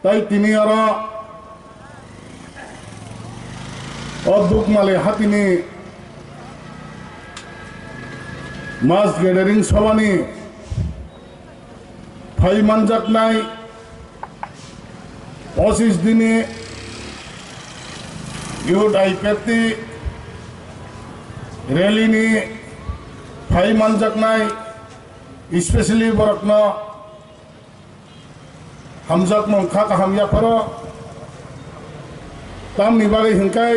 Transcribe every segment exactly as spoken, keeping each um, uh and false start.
Tai tini oro o Dukmali hatini mass gathering sobani phai manjaknai pochis dini Youth I P F T rally ni phai manjaknai, especially borokno hamjakmung kha kaham yapharo. Tamni bagwi hwnkhe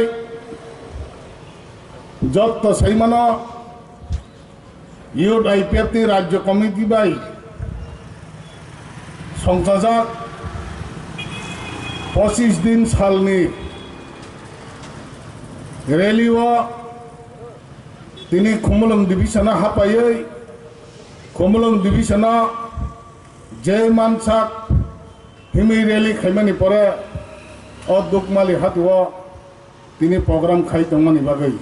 jotto saimano Youth I P F T Rajya Committee bai songchajak pochis din salni rally o tini Khumulwng division o hapaiwi Khumulwng division o je mansak himwi rally khaimani pore o Dukmali hati o tini program khai tongmani bagwi.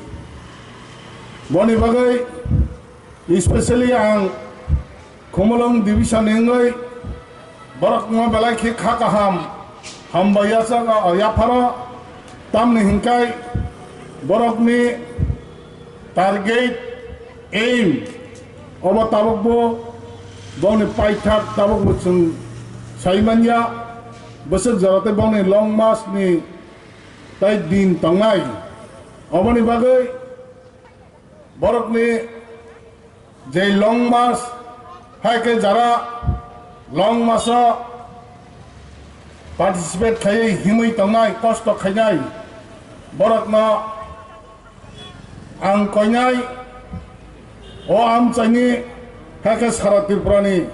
Boni bagwi especially ang Khumulwng division ni wngwi borokno belai khe kha kaham hambai yachak yapharo, tamni hwnkhe borokni target, aim obo tabukbo bongni paithak tabukbo chwng sai manya. Bwswk jora tei bongni long march ni tai din tongnai. Oboni bagwi borokni je long march, hai khe jara long march o participate khaiwi himwi tongnai, kosto khainai, borokno ang koinai o amchaini, hai khe sara Tripurani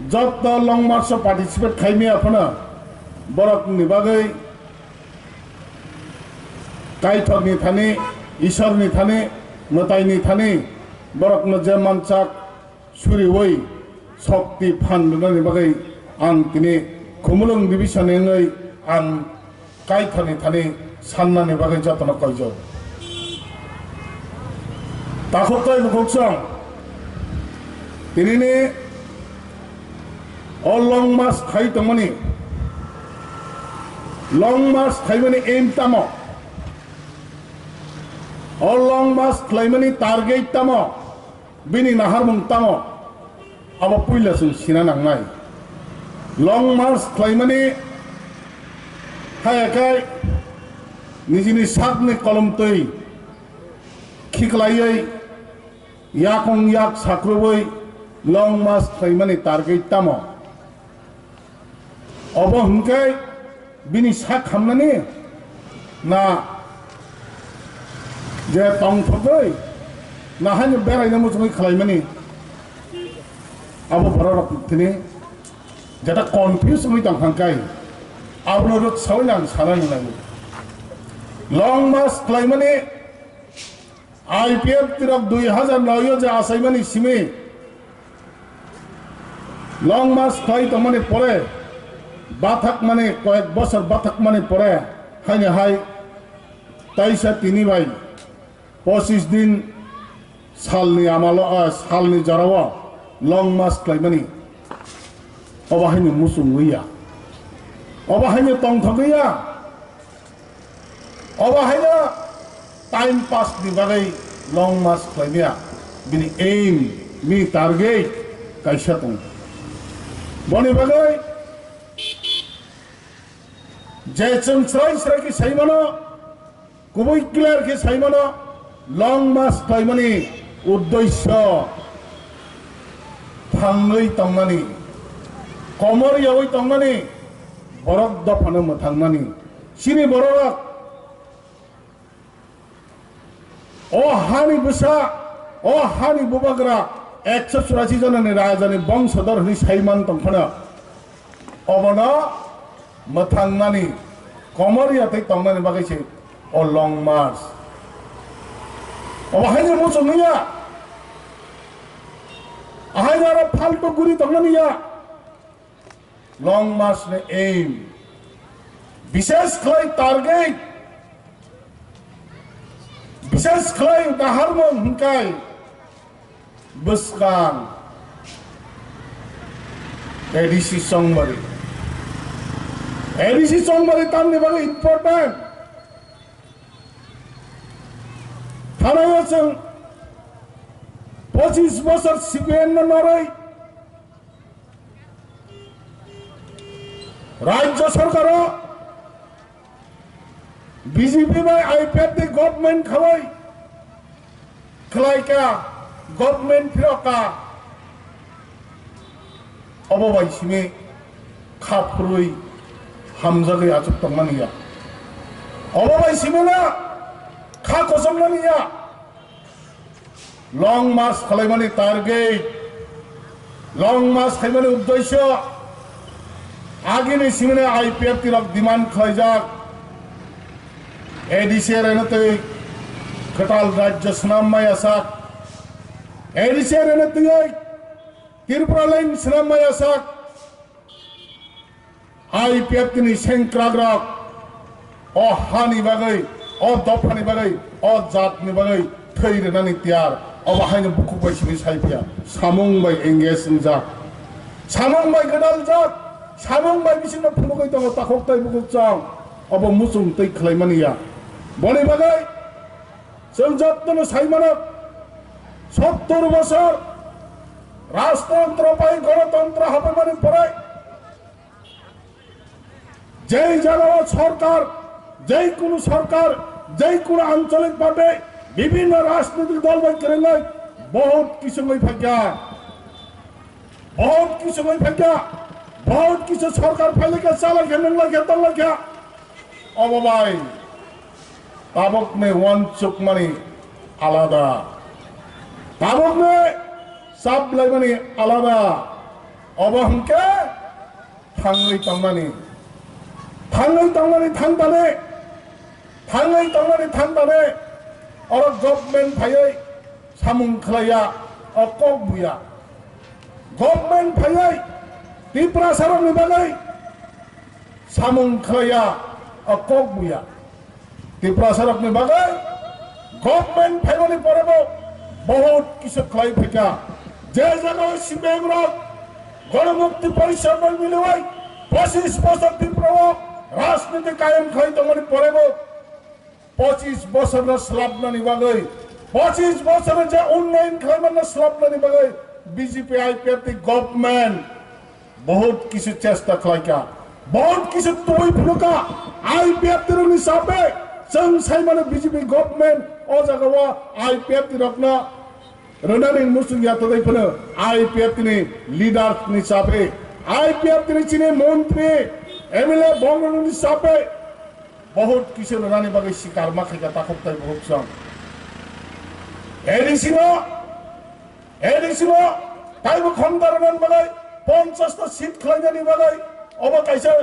jotto long march o participate khaimaya phano borokni bagwi Kaithokni thani, Isorni thani, mwtaini thani borokno je mansak suriwi sokti phan rwnani bagwi ang tini Khumulwng division ni wngwi ang Kaithokni thani sannani bagwi jotono koijak. Takhuk tei bukhuk song tinini o long march khai tongmani, long march khaimani aim tamo? O long march khlaimani target tamo? Bini naharmung tamo? Abo puila chwng sina nangnai. Long march khlaimani haya khe nijini sakni kolomtwi khiklaiwi yakung yak sakrubwi long march khlaimani target tamo? Obo hwnkhe bini sak hamnani na je tongthogwi na haino beraina muchungwi khlaimani? Abo bororok tini jeta confuse wngwi tongkha khe abono rwk sawi nang sana nang. Long march khlaimani I P F T rok dui hazar noi o je achaimani simi long march khlai tongmani pore, bathakmani koyek bosor bathakmani pore, haini hai taisa tini bai pochis din salni amalo, ah, salni jorao long march khlaimani. Obo haino muchungwi ya, obo haino tongthogwi ya. Obo haino time pass ni bagwi long march khlaimaya, bini aim, bini target kaisa tongo. Boni bagwi je chwng srai srai khe sai mano, kubui clear khe sai mano, long march khlaimani uddesyo thangwi tongnani, komor yaui tongnani, borok dophano mwthangnani. Chini borok o hani bwsa, o hani bubagra ekso churasi jonani rajani bongsodur hwnwi saiman tongphano, obono mwthangnani, komor yatwi tongnani bagwi se o long march. Obo haino muchungya, ahaino aro phalto guri tongnani ya. Long march ni aim, bishesh khlai target, bishesh khlai daharmung hwnkhe bwskang A D C Chongmari, A D C chongmani tamni bagwi important. Thanaio chwng pochis bosor C P M no norwi Rajya Sarkaro B J P bai I P F T government khabai khlaika, government phirokka, obo bai simi kha phurwi hamjagwi achuk tongmani ya. Obo bai simi na kha kochomnani ya. Long march khalaimani target, long march khaimani uddesyo, agini simini I P F T rok demand khlaijak, A D C reno twi kwtal rajya swnam maya sak, A D C reno twi Tripura line swnam maya sak, I P F T ni sengkrakrok o hani bagwi, o dophani bagwi, o jatni bagwi thwi rwnani tiyar. Obo haino bukhuk bai simi sai phiya, samung bai engage wngjak, samung bai gwdaljak, samung bai bisingno phunugwi tongo takhuk tei bukhuk chwng. Obo muchung twi khlaimani ya. Boni bagwi chwng jotono sai mano, sottor bosor rajtantro bai gonotontro habaimani pore jei jagao sorkar, jei kunu sorkar, jei kunu ancholik bhabe bibhinno rajnitik dol bai kwrwngwi bahut kisu wngwi phaikha, bahut kisu wngwi phaikha, bahut kisu sorkar phailaikha, chalaikha, nunglaikha, tonglaikha. Obo bai tabukni uansukmani alada, tabukni chaplaimani alada. Obo hwnkhe thangwi tongmani, thangwi tongmani thangtani, thangwi tongmani thangtani. Oro government phaiwi samung khlaiya, o kok buya. Government phaiwi Tiprasarokni bagwi samung khlaiya, o kok buya. Tiprasarokni bagwi government phaimani porebo bahut kisu khlai phaikha. Je jagao C P M rok Ganamukti Porishad bai miliwi pochis bosor Tripura o rajniti kayam khlai tongmani porebo pochis bosorno swlapnani bagwi, pochis bosorno je unnayan khlaimanno swlapnani bagwi B J P I P F T government bahut kisu chesta khlaikha, bahut kisu tubui phunukha. I P F T rokni chape chwng saimano B J P government o jagao I P F T rokno rwnani muchung ya todai phano I P F T ni leaders ni chape, I P F T ni chini montri, M L A bongni chape bahut kisu rwnani bagwi sikar ma khaikha takhuk tei bukhuk chwng. A D C no, A D C no taibo khomda rwnani bagwi ponchash ta seat khlainani bagwi obo kaisa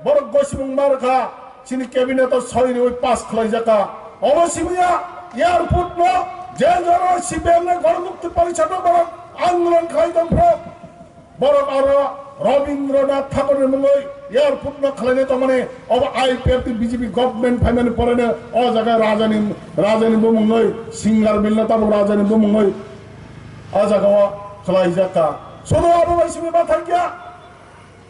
borok gosimung ma rwkha, chini cabinet o soi rwi pass khlaijakha. Obo simiya airport no je jora C P M ni Ganamukti Porishad no borok andolon khlai tongphuru. Borok aro Rabindranath Thakurni mungwi airport no khlainai tongmani, obo I P F T B J P government phaimani poreno o jaga rajani, rajani bumungwi Singar Mill no tabuk rajani bumungwi o jaga o khlaijak kha. Sono abo bai simi bathang kya?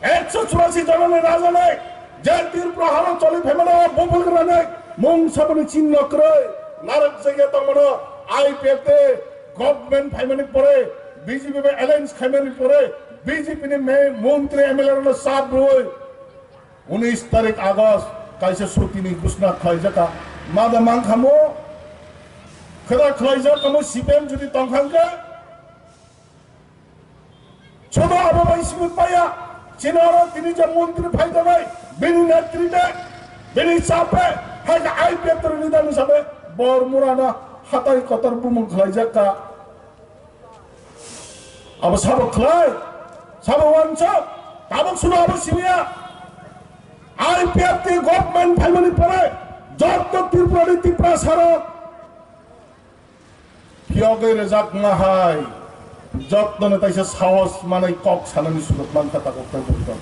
Ekso churasi jonani rajani je Tripura hano choli phaimani o bumung rani mung saboni chinno kwrwi narwk jagya tongmano I P F T government phaimani pore B J P bai alliance khaimani pore B J P ni me-, montri M L A rokno sap rwui unis tarik August kaisa sutini ghosna khlaijak kha. Mada mankha mo, kheda khlaijak kha mo C P M jodi tongkha hwnkhe, sono abo bai simi paya, chini oro tini je montri phai tongnai, bini netrite, bini chape, hai khe I P F ni leader ni sape, bor murano hatai kotor bumung khlaijak kha. Abo sabo khlai, sabo wansok, tabuk suno abo simiya. I P F T government phaimani pore, jotto Tripura ni Tiprasa rok phiyogwi rwjakma hai, jotto no taisa sahos manwi kok sanani sujuk mankha takhuk tei bukhuk.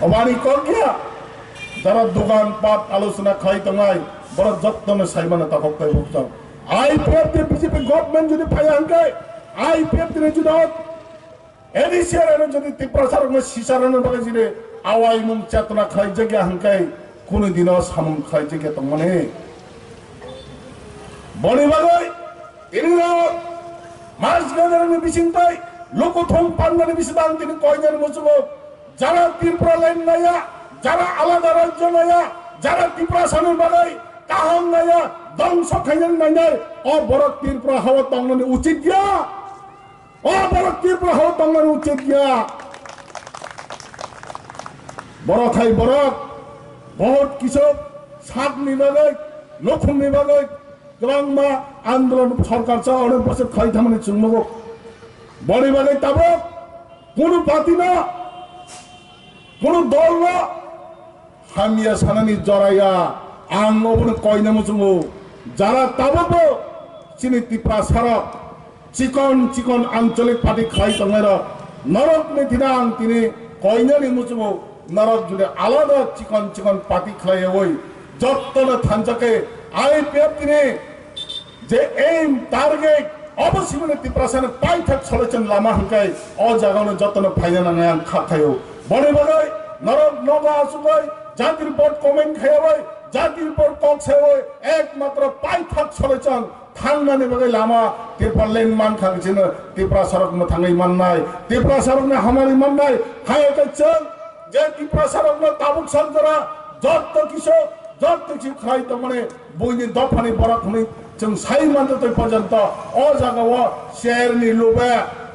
Obo ani kok ya, jara dogan pat alochona khlai tongnai, borok jotto no sai mano takhuk tei bukhuk. I P F ni B J P government jodi phaiya hwnkhe, I P F ni jodi A D C R ano jodi Tiprasa rokno sisa rwna bagwi jodi Awaimung chetna khlaijakya hwnkhe kunu dino samung khlaijakya tongmani. Boni bagwi tini rok mas gajarni bising tei lukuthum pandani bising ang tini koinani muchungo jara Tripura line naya, jara alada rajyo naya, jara Tiprasani bagwi kaham naya, dongso khainani nainai, o borok Tripura hao tongnani uchit ya. O borok Tripura hao tongnani uchit ya. Borok hai borok, bahut kisu sakni bagwi, nukhungni bagwi, kwbangma andolon sorkar cha onek bosor khai thamani chwng nugo. Boni bagwi tabuk kunu party no, kunu dol no hamya sanani joraya ang obono koina muchungo. Jara tabukbo chini Tiprasarok chikon chikon ancholik party khlai tongnairok norokni thina ang tini koinani muchungo norok jodi alada chikon chikon party khlaiwi jottono thansa khe I P F tini je aim target obo simini Tiprasani paithak solution lama hwnkhe o jagano jotono phaina nangnai ang kha khaio. Boni bagwi norok nogo asugwi jati report comment khaiwi jati report kok saiwi ekmatro paithak solution thangnani bagwi lama Tiprasarok mankha chini Tiprasarok mwthangwi mannai Tiprasarokni hamari mannai hai khe chwng je Tiprasarokno tabuk sanjara jotto kisu jotto kisu khlai tongmani buini dophani borok hwnwi chwng sai manto tei porjonto o jagao chair ni lube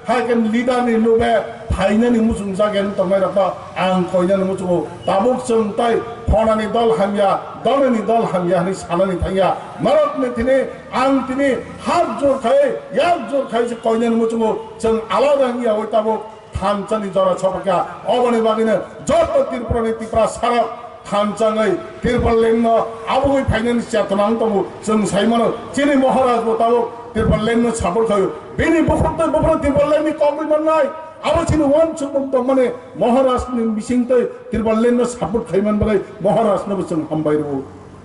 hai khe leader ni lube phainani muchung jagani tongnai rokno ang koinani muchungo tabuk chwng tei phonani dol hamya donani dol hamya hwnwi sanani thangya norokni tini ang tini hak jor khai yak jor khai se koinani muchungo chwng alada wngya oi tabuk thansani jora sopakya. Oboni bagwino joto Tripurani Tiprasarok thansangwi Tipralandno abugwi phainani chetona wng tongo. Chwng sai mano, chini Maharaj bo tabuk Tipralandno support khlaio. Bini bukhuk tei buphuru Tipralandni kokwi mannai. Abo chini uansukmung tongmani Maharajni bising tei Tipralandno support khlaiman bagwi Maharajnobo chwng hambai rwo.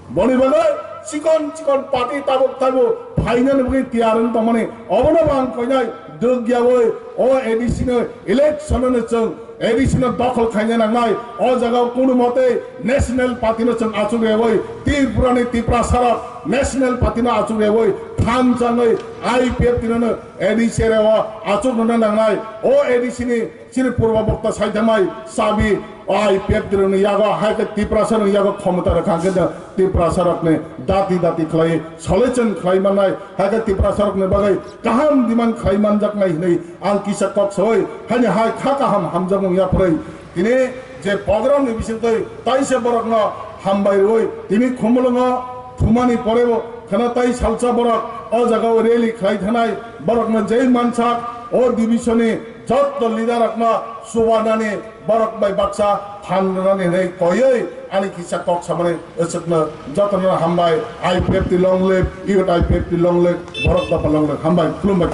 Boni bagwi chikon chikon party tabuk tabuk phainani bagwi tiyar wng tongmani obono bo ang koinai dwgyawi o A D C no election no chwng A D C no dokhol khaina nangnai o jaga o kunu mote national party no chwng achuk rewi Tripura ni Tiprasarok national party no achuk rewi thansangwi I P F T no A D C reo achuk rwna nangnai o A D C ni Chini purba bokta saithamai sabi o I P F T rokni yago hai khe Tiprasa rokni yago khomota rwkha hwnkhe Tiprasa rokni dati dati khlai solution khlai mannai hai khe Tiprasa rokni bagwi kaham demand khlai manjaknai hwnwi ang kisa kok soi haini hai kha kaham hamjakmung yapharwi tini je program ni bisingtwi taisa borokno hambai rwui tini Khumulwngo thumani porebo kheno tai salsa borok o jagao rally khlai thanai borokno jei mansak o division ni Jotto leader rokno chubanani borok bai baksa phan rwnani hwnwi koiwi ani kisa kok samani aswkno jotono hambai I P F T long live, youth I P F T long live, borok dopha long live, hambai, khulumbai.